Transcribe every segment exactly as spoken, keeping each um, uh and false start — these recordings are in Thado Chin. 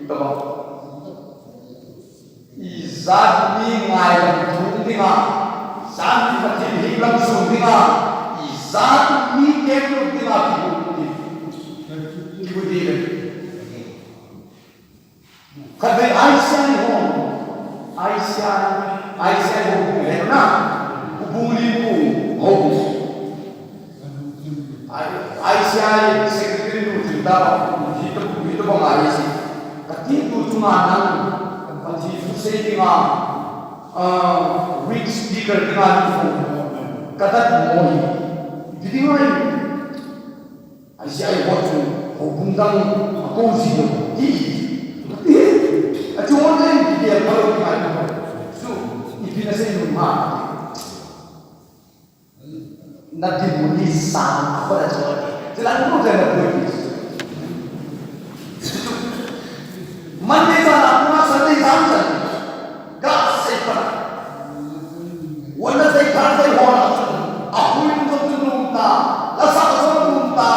Tabang. Ijat mi ngai lam thum dinga, ijat mi Pathen hing lam sung dinga, ijat mi kemlut dinga kibut ding. Kibut ding. Khatvei I C I ho, I C I, I C I ho, eh, na, Houbung Limpung ho. I, I C I secretary nu thil ta, hi to, hi to bang a hi si. Ka ti tu chunga nang, ka ti tu sei dinga, ah, weak speaker dinga ni ko. Ka ta mo hi. Ti ding mai. I C I ho chu, houbung dang, a ko si lo. Ti. Ti. A chu mo ding, ti dia, ka lo ti mai. Su, ipi na sei nu ma. Na dinmun hi sang a khut a chon. Chulai mu te na pui. Monday jan a puma Sunday jan jan. Ga sei pa. Wednesday, Thursday ho na chun. A hui mu chun nung ta. La sa chun nung ta.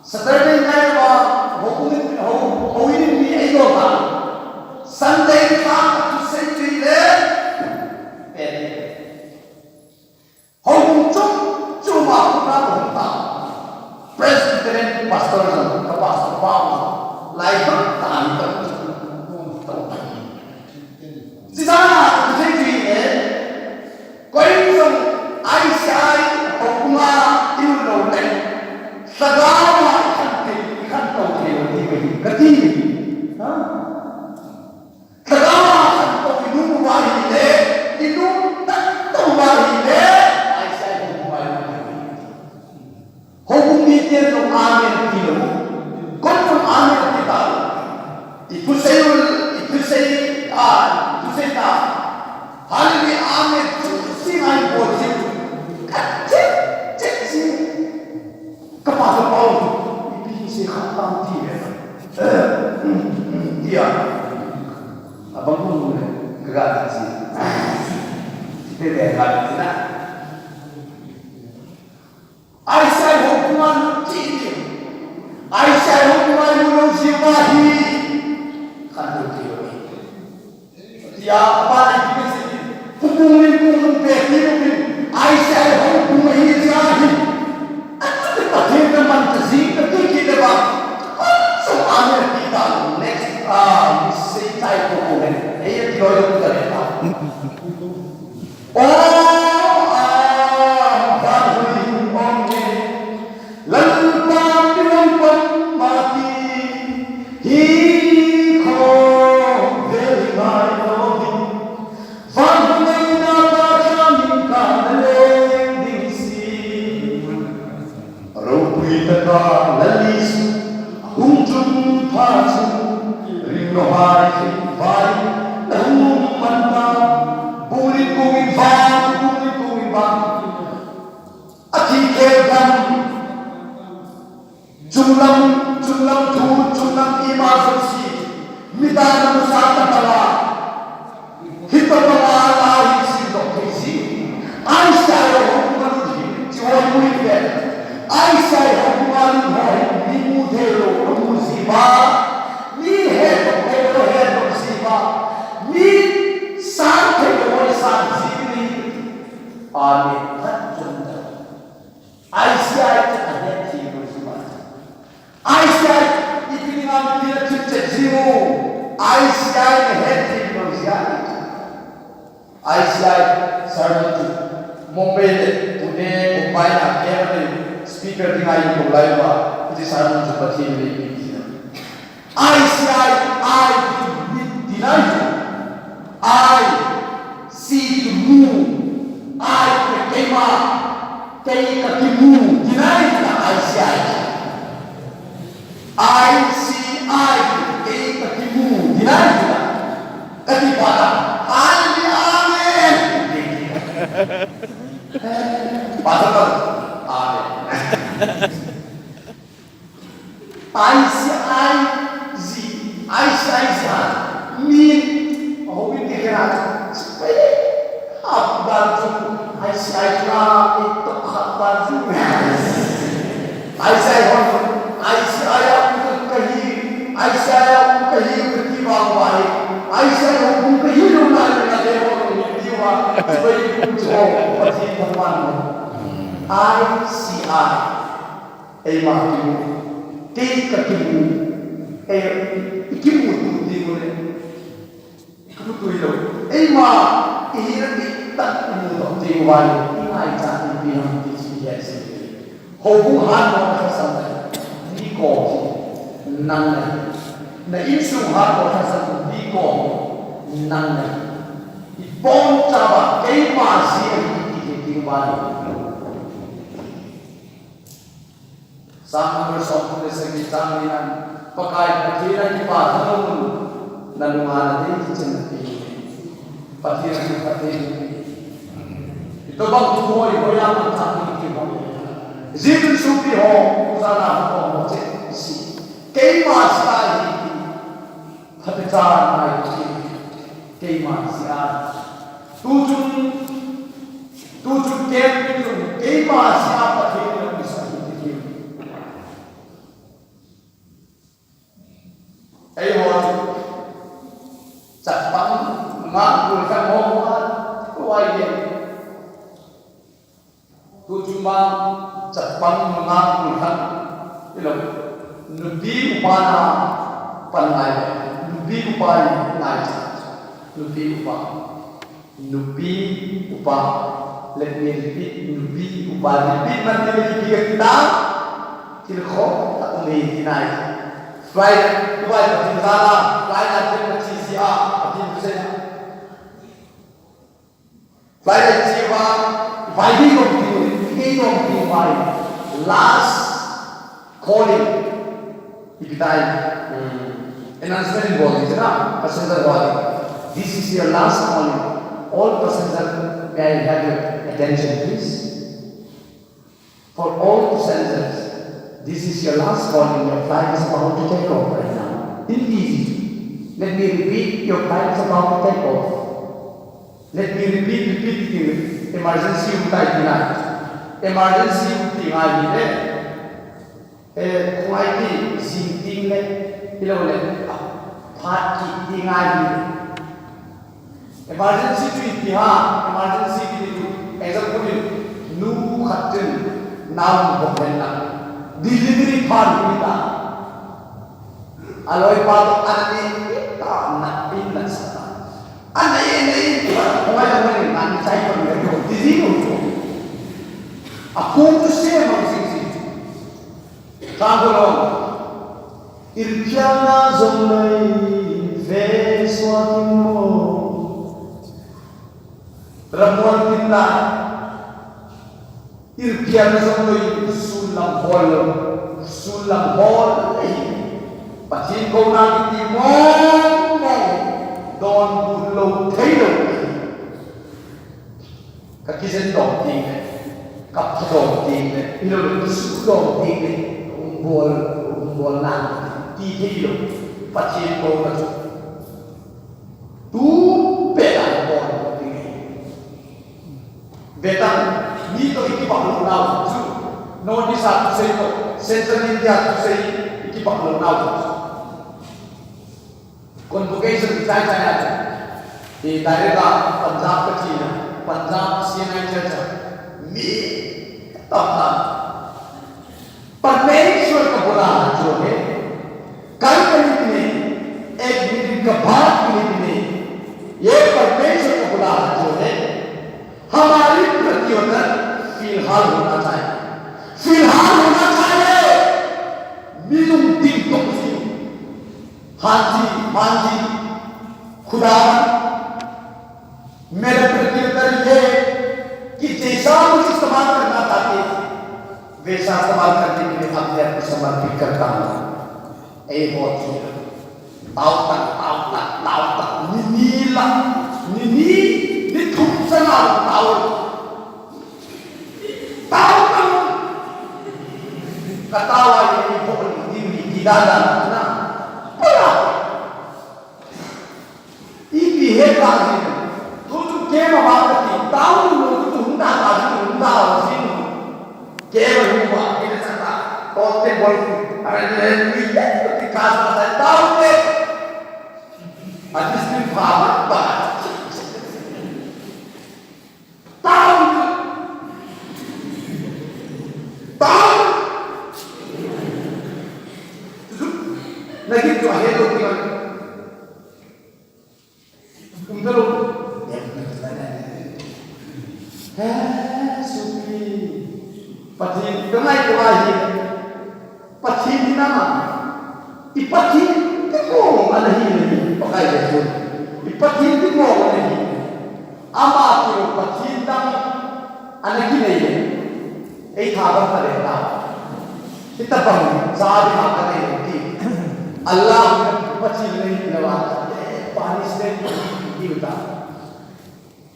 Saturday night wa ho kum ho ho ni ni ai lo ta. Sunday ta tu sei tu le. Pe. Houbung chom chom a puna hung ta. Presbyterian pastor jong ka pastor pa jong. Lai bang ta ni ta. Ti jana ka thei thei e. Koi jong I C I houbung a i um lou le. Lhagao a i khantou thei, i khantou thei lou ti mai ka ti. Ha? Lhagao a khantou i um uva ahile, i um tah tah uva ahile, I C I houbung a i um thei. Houbung miten jong amen ti lou. Koi jong amen ti ta lou. I thusei u, i thusei, a, i thusei ta. Hallelujah, amen. Thusei ngai bol ji. Ka che, che ji. Ka pa ka pa u. Ipi sei kha tam ti ve. Eh, mm, mm, tia. Abang u le. Ka ga ji. Ti te te ga ji na. I C I houbung a lut thei ding. I C I houbung a lut lou jeh uva hi. Khantou thei lou. Tia, apa ni ti si. Houbung Limpung pe ti lou. I C I houbung hi jeh a hi. Atu te Pathen na man ta jing ka ti kit le ba. Kon so a me ti ta next, ah, mi sei tai ko ko ne. Ei ti lou ta le ta. O, a, van hui ong e, Lalpa tilong pan mati, hi kho vel ngai lo ding, van hui na pa kha min ka na leng ding si. Ropui taka lali su, hung chun pha su, ring lo hai thei vai, na hung man ta, buli kung in vai, buli kung in vai. A thi khel gam, chunglam, chunglam thu, chunglam emergency, midang na musa ta pala. Hitobanga la hi sin doh thei si. Isaiah ho bung a lut hi, chi hoi mu hi pen. Isaiah ho bung a lut ho hi, mi mu thei lou, amu ji uva. Mi hetdoh thei lou, hetdoh ji uva. Mi san thei lou, san ji uva. Amen. Khat chun ta. Isaiah chu ahet thei lou ji uva. Isaiah, ipi dinga mitin a thipchet jing u. Isaiah in ahet thei lou jeh a. Isaiah sermon chu Mumbai le Pune, Mumbai a kei a speaker dinga eikoi lai uva. Hiche sermon chu Pathen in eipeh thei. Isaiah, I chu mit tina chu. I, see chu mu. I chu keima. Kei ka kimu, tina hi tina Isaiah. I see I, kei ka kimu, tina hi tina. Ka ti pa ta, hallelujah, amen. Pa ta ta, amen. Isaiah ji, Isaiah ji ha, mi, ho mi ti kena, spe, ha, dan tu, Isaiah na, itu ha, dan tu. Isaiah ho, Isaiah itu kahi, Eye see eye. Eima kimu. Kei kakimu. Ei, ikimu tu ti mu le. Ikimu tu ilo. Eima, ihina ti tak imu tu ti mu vale. Ingaichat ipi ham ti chu ihet seh. Houbung hatmo na lhasam le, mi kom hi nang ahi. Na insung hatmo na lhasam le, mi kom hi nang ahi. Ibonchauva keima jeh ahi ti hi ding vale. Psalm number som thum le sagi chang ni nan, Pakai Pathen a kipa thanom un, nalunga nadei chan nati. Pathen a kipa Pathen. Itobang thu hoi hoi a man tha ni ki hoi. Jitun supi ho, ujana ho ho che si. Keima jeh ahi. Phatechan ngai ti. Keima jeh a. Tuchun, tuchun kem tuchun keima jeh a Pathen in eisah hi ti. Eiho chu chapang nga kul khat ho ma, tuai ye. Tuchun ma chapang nga kul khat. Ilo, nupi upa na pan ngai, nupi upa ngai cha, nupi upa. Nupi upa. Let me repeat, nupi upa. Repeat man ti le ipi kati ta. Thil khom ta um hi ti nai. Flight, Dubai Pathen jal a, flight a thil ma chi si a, Pathen jal a. Flight a chi va, vai di dong ti, di dong ti vai. Last calling. Ipi tai, hmm, announcement bol di na, passenger bol di. This is your last calling. All passenger, may I have your attention, please? For all passengers, this is your last calling. Your flight is about to take off right now. Hindi. Let me repeat, your flight is about to take off. Let me repeat, repeat again. Emergency room tai ti na. Emergency room ti ngai ni le. Eh, khongai ti, jing ting le, ilo le, a, phat kit ti ngai hi. Emergency chu ipi ham, emergency kiti chu, example in, nu khat chun, nao hung hom hen lang, delivery phat kit ta. Aloipa toh ana ne ta, na in na sa ta. Ana e, ana e, khongai, khongai, na ni chai pa ni ka ti ji lo chu. A kong chu se ma jing jing. Tangolong. Irpialna jong nei ve suatin mo. Ramual tinna. Irpialna jong nei sun lam hol lo. Sun lam hol lo. Pathen kouna kiti mong mong. Donbut lou thei lou. Ka kijen dom ting le, ka pha dom ting le, ilo le, ka su dom ting le, um bol, um bol na, ti thei lo, Pathen kouna chu. Tu pe la bol ting le. Ve tan, mi toh i kibang lou nau chu. North East a thusei toh, Central India thusei i kibang lou nau chu. Convocation chai chai a chu. Direct a Punjab ka chi na. Punjab C N I church a. Mi tam tam. परमेश्वर को बुलाना जो है, कल के लिए नहीं, एक मिनट का बाद के लिए नहीं, ये परमेश्वर को बुलाना जो है, हमारी प्रत्युत्तर फिलहाल होना चाहिए, फिलहाल होना चाहिए। मिलुंग टिंग टोंग सी। हाँ जी, हाँ जी, खुदा, मेरा प्रत्युत्तर ये है कि जैसा मुझे इस्तेमाल करना चाहते हैं, वैसा इस्तेमाल करने के लिए अपने आप को समर्पित करता हूँ। Ei ho chu. Tao tan, tao tan, tao tan. Ni ni la, ni ni, ni thum chana tao. Tao tan. Ka tao a ni ni pho ni ni ni ki da da na. Pala. Ipi he ta ji. Tu tu ke ma ba ka ti. Tao ni lo tu hung da da ji hung da ji. Ke ma hu ba ke sa ta. To te bol. Are ni ni ti ka sa ta tao te. A ti sin pha ba ba. Tao. Lagi tu ahe lo ki man. Umta lo. He, supi. Pathen, ka ngai ko ahi. Pathen hi na. I Pathen ti mo ana hi na hi. Pakai Jesu. I Pathen ti mo ana hi. Ama ti Pathen dang ana kinei. Ei tha bang ta le ta. Hitabang cha ding a ka nei ti. Allah Pathen nei ti la wa. Punishment ti ta.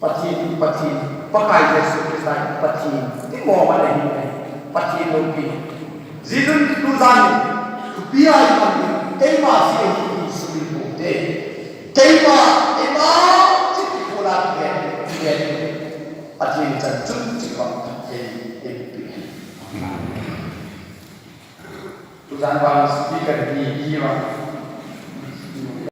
Pathen, Pathen, Pakai Jesu Christa Pathen. Ti mo ma nei nei. Pathen loupi. Jidun tu jan. Pi ai ma. Keima si ei ti su pi pu te. Keima, keima, chi ti pu la ti ke, ti ke. Pathen chan chun chi ko. Ei, ei pi. Tujan vang speaker ni ihi vang.